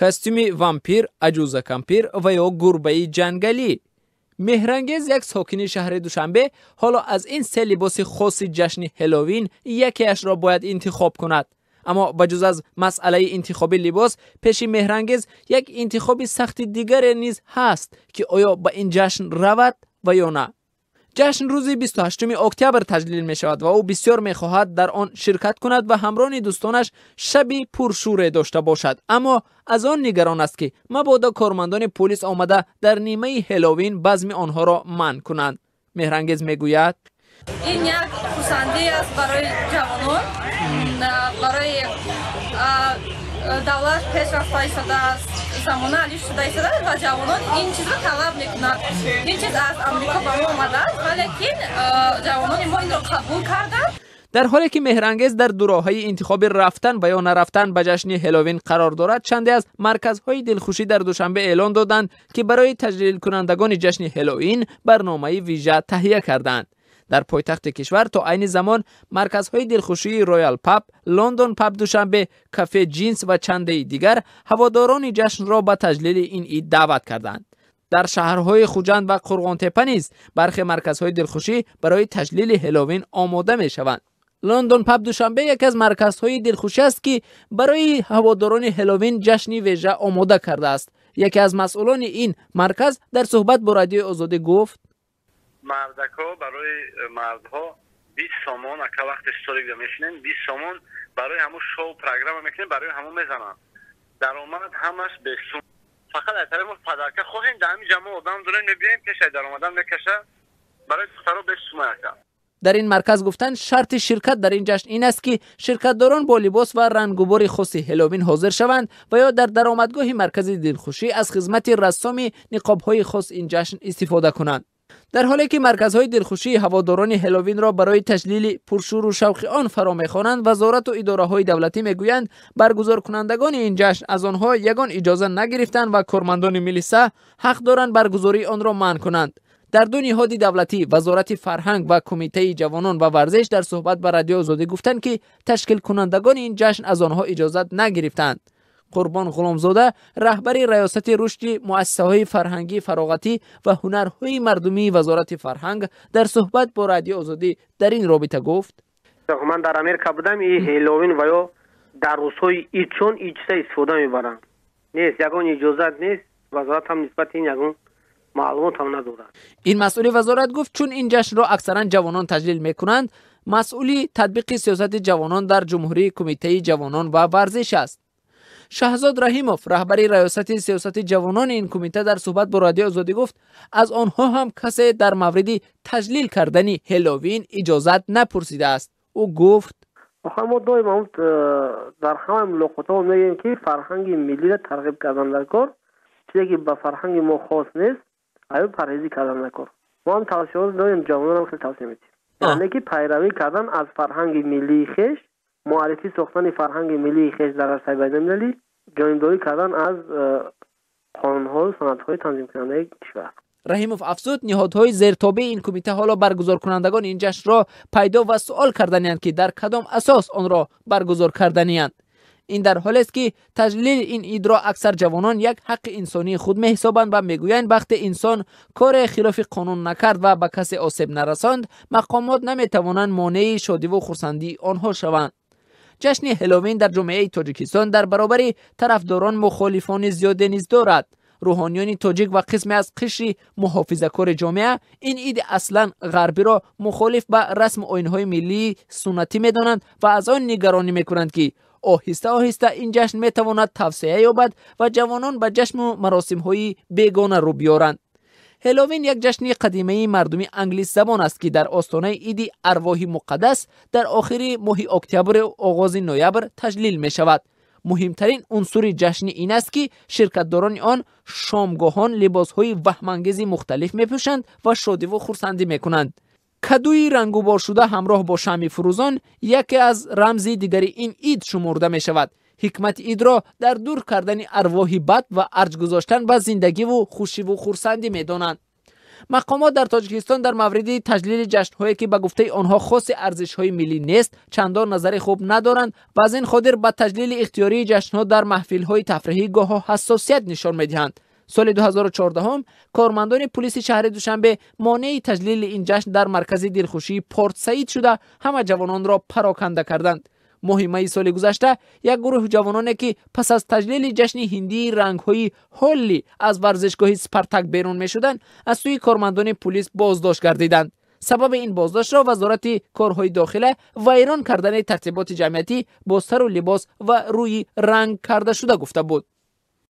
Костюми вампир, аҷуза кампир ва ё гурбаи ҷангалӣ. Меҳрангез, як сокини шаҳри Душанбе, ҳоло аз ин се либоси хоси ҷашни Ҳеловин якеашро бояд интихоб кунад. Аммо ба ҷуз аз масъалаи интихоби либос, пеши Меҳрангез як интихоби сахти дигаре низ ҳаст, ки оё ба ин ҷашн равад ва ё на. Ҷашн рӯзи 28 октябр таҷлил мешавад ва ӯ бисёр мехоҳад дар он ширкат кунад ва ҳамроҳи дӯстонаш шаби пуршӯре дошта бошад, аммо аз он нигарон аст, ки мабодо кормандони пулис омада дар нимаи Ҳеловин базми онҳоро манъ кунанд. Меҳрангез мегӯяд: Ин як хурсандӣ аст барои ҷавонон, барои давлат пеш рафта истодааст, замона алиф шуда истодааст ва ҷавонон ин чизро талаб мекунанд. Ин чиз аз Амрико ба мо омадааст, валекин ҷавонони мо инро қабул карданд. Дар ҳоле ки Меҳрангез дар дуроҳаи интихоби рафтан ва ё нарафтан ба ҷашни Ҳеловин қарор дорад, чанде аз марказҳои дилхушӣ дар Душанбе эълон доданд, ки барои таҷлилкунандагони ҷашни Ҳеловин барномаи вижа таҳия карданд. Дар пойтахти кишвар то айни замон марказҳои дилхушии Роял Паб, Лондон Паб Душанбе, Кафе Ҷинс ва чандеи дигар ҳаводорони ҷашнро ба таҷлили ин ид даъват карданд. Дар шаҳрҳои Хуҷанд ва Қурғонтепа низ бархе марказҳои дилхушӣ барои таҷлили Ҳеловин омода мешаванд. Лондон Паб Душанбе яке аз марказҳои дилхушӣ аст, ки барои ҳаводорони Ҳеловин ҷашни вежа омода кардааст. Яке аз масъулони ин марказ дар суҳбат бо Радиои Озодӣ гуфт: Мардакҳо, барои мардҳо 20 сомон, ака. Вақте столик да мешинем, 20 сомон барои ҳамун шоу программа мекунем, барои ҳамун мезананд. Даромад ҳамаш бесум, фақат аз тарафи мо подарка хоҳем. Дар ҳамин ҷамоа одам дорем, мебиёем, пеш аз даромадан мекаша. Барои духтаро 5 сума, ака. Дар ин марказ гуфтанд, шарти ширкат дар ин ҷашн ин аст, ки ширкатдорон бо либос ва рангубори хоси Ҳеловин ҳозир шаванд ва ё дар даромадгоҳи маркази дилхушӣ аз хизмати рассоми ниқобҳои хос ин ҷашн истифода кунанд. Дар ҳоле ки марказҳои дилхушии ҳаводорони Ҳеловинро барои таҷлили пуршӯру шавқи он фаро мехонанд, вазорату идораҳои давлатӣ мегӯянд, баргузоркунандагони ин ҷашн аз онҳо ягон иҷоза нагирифтанд ва кормандони милиса ҳақ доранд баргузории онро манъ кунанд. Дар ду ниҳоди давлатӣ, Вазорати фарҳанг ва Кумитаи ҷавонон ва варзиш, дар суҳбат ба Радиои Озодӣ гуфтанд, ки ташкилкунандагони ин ҷашн аз онҳо иҷозат нагирифтанд. Қурбон Ғуломзода, раҳбари раёсати рушди муассисаҳои фарҳангӣ, фароғатӣ ва ҳунарҳои мардумии Вазорати фарҳанг, дар суҳбат бо Радиои Озодӣ дар ин робита гуфт: Ман дар Америка будам, и Ҳеловин ва ё дар рӯзҳои идчон и чиза истифода мебаранд. Нест, ягон иҷозат нест, вазорат ҳам нисбати ин ягон маълумот ҳам надорад. Ин масъули вазорат гуфт, чун ин ҷашнро аксаран ҷавонон таҷлил мекунанд, масъули татбиқи сиёсати ҷавонон дар ҷумҳурӣ Кумитаи ҷавонон ва варзиш аст. Шаҳзод Раҳимов, раҳбари раёсати сиёсати ҷавонони ин кумита, дар суҳбат бо Радиои Озодӣ гуфт, аз онҳо ҳам касе дар мавриди таҷлил кардани Ҳеловин иҷозат напурсидааст. Ӯ гуфт: Охир мо доим дар ҳамаи мулоқотҳо мегӯем, ки фарҳанги миллиро тарғиб кардан дар кор, чизе ки ба фарҳанги мо хос нест, аю парҳезӣ кардан дар кор. Мо ҳам тавсияҳо дорем, ҷавононам хеле тавсия медиҳем, яъне ки пайравӣ кардан аз фарҳанги миллии хеш, муаррифӣ сохтани фарҳанги миллии хеш дар арсаи байналмилалӣ, ҷонибдорӣ кардан аз қонунҳою санадҳои танзимкунандаи кишвар. Раҳимов афзуд, ниҳодҳои зертобеи ин кумита ҳоло баргузоркунандагони ин ҷашнро пайдо ва суол карданиянд, ки дар кадом асос онро баргузор карданиянд. Ин дар ҳолест, ки таҷлили ин идро аксар ҷавонон як ҳаққи инсонии худ меҳисобанд ва мегӯянд, вақте инсон коре хилофи қонун накард ва ба касе осеб нарасонд, мақомот наметавонанд монеи шодиву хурсандии онҳо шаванд. Ҷашни Ҳеловин дар ҷомеаи Тоҷикистон дар баробари тарафдорон мухолифони зиёде низ дорад. Рӯҳониёни тоҷик ва қисме аз қишри муҳофизакори ҷомеа ин иди аслан ғарбиро мухолиф ба расму оинҳои миллии суннатӣ медонанд ва аз он нигаронӣ мекунанд, ки оҳиста оҳиста ин ҷашн метавонад тавсеа ёбад ва ҷавонон ба ҷашну маросимҳои бегона рӯ биёранд. Ҳеловин як ҷашни қадимаи мардуми англисзабон аст, ки дар остонаи иди арвоҳи муқаддас дар охири моҳи октябру оғози ноябр таҷлил мешавад. Муҳимтарин унсури ҷашнӣ ин аст, ки ширкатдорони он шомгоҳон либосҳои ваҳмангези мухталиф мепӯшанд ва шодиву хурсандӣ мекунанд. Кадуи рангуборшуда ҳамроҳ бо шамъи фурӯзон яке аз рамзи дигари ин ид шумурда мешавад. Ҳикмати идро дар дур кардани арвоҳи бад ва арҷ гузоштан ба зиндагиву хушиву хурсандӣ медонанд. Мақомот дар Тоҷикистон дар мавриди таҷлили ҷашнҳое, ки ба гуфтаи онҳо хоси арзишҳои миллӣ нест, чандон назари хуб надоранд ва аз ин хотир ба таҷлили ихтиёрии ҷашнҳо дар маҳфилҳои тафриҳӣ гоҳо ҳассосият нишон медиҳанд. Соли 2014 кормандони пулиси шаҳри Душанбе монеи таҷлили ин ҷашн дар маркази дилхушии Порт Саид шуда, ҳама ҷавононро пароканда карданд. Моҳи майи соли гузашта як гурӯҳи ҷавононе, ки пас аз таҷлили ҷашни ҳиндии рангҳои Ҳолли аз варзишгоҳи Спартак берун мешуданд, аз сӯи кормандони пулис боздошт гардиданд. Сабаби ин боздоштро Вазорати корҳои дохила вайрон кардани тартиботи ҷамъиятӣ бо сару либос ва рӯи ранг карда шуда гуфта буд.